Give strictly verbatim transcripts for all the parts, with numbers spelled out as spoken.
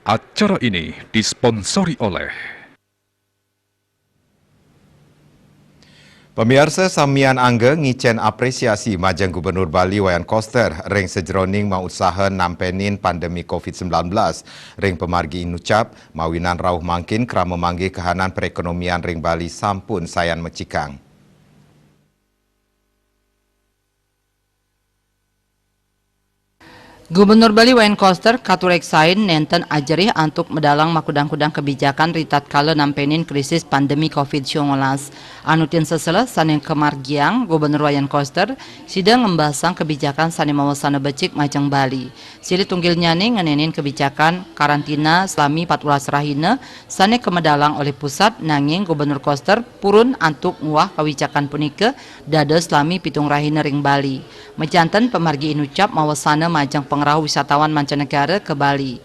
Acara ini disponsori oleh Pamiarsa samian angga ngicén apresiasi majeng Gubernur Bali Wayan Koster ring sajeroning mausaha nampénin pandemi covid sembilan belas ring pamargi inucap, mawinan rauh mangkin krama manggih kahanan perekonomian ring Bali sampun sayan macikang. Gubernur Bali Wayan Koster katureksain nénten ajerih antuk medalang makudang-kudang kebijakan ritatkala nampénin krisis pandemi covid sembilan belas. Anutin sesela sané kamargiang Gubernur Wayan Koster, sida ngembasang kebijakan sané mawasana becik majeng Bali. Silih tunggilnyané ngenénin kebijakan karantina salami empat belas rahina sané kamedalang olih pusat, nanging Gubernur Koster purun antuk nguah kawicakan punika dados salami pitung rahina ring Bali. Majanten pamargi inucap mawasana majeng pangrauh wisatawan mancanegara ka Bali.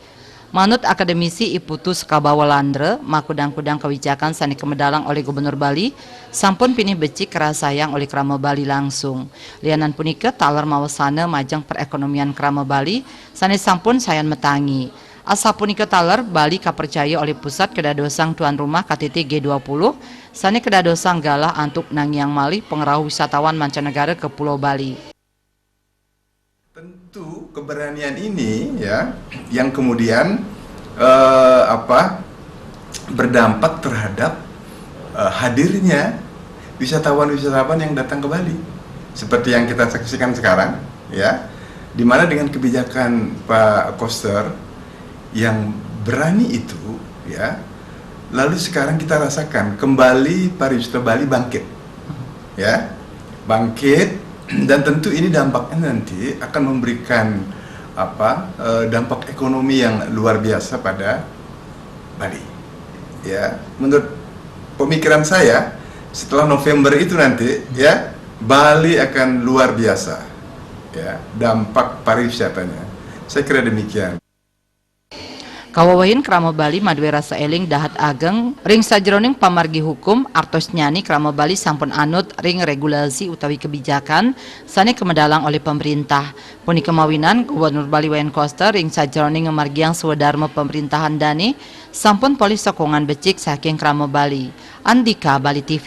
Manut akademisi I Putu Sekabawa Landra, makudang-kudang kawicakan sané kamedalang olih Gubernur Bali sampun pinih becik karasayang olih krama Bali langsung. Lianan punika, taler mawasana majeng perekonomian krama Bali sané sampun sayan matangi. Asapunika taler, Bali kapercaya olih pusat kadadosang tuan rumah K T T G dua puluh, sané kadadosang galah antuk nangiang malih pangrauh wisatawan mancanegara ka Pulo Bali. Tentu keberanian ini, ya, yang kemudian, eh, apa, berdampak terhadap, eh, hadirnya wisatawan-wisatawan yang datang ke Bali. Seperti yang kita saksikan sekarang, ya, di mana dengan kebijakan Pak Koster yang berani itu, ya, lalu sekarang kita rasakan kembali pariwisata Bali bangkit, ya, bangkit, dan tentu ini dampaknya nanti akan memberikan apa, eh, dampak ekonomi yang luar biasa pada Bali. Ya, menurut pemikiran saya, setelah November itu nanti, ya, Bali akan luar biasa. Ya, dampak pariwisatanya. Saya kira demikian. Kawewehin krama Bali madué rasa éling dahat ageng ring sajeroning pamargi hukum, artosnyané krama Bali sampun anut ring regulasi utawi kebijakan sané kamedalang olih pamréntah. Punika mawinan Gubernur Bali Wayan Koster ring sajeroning ngamargiang swadarma pamréntahan dané sampun polih sokongan becik saking krama Bali. Andika, Bali T V.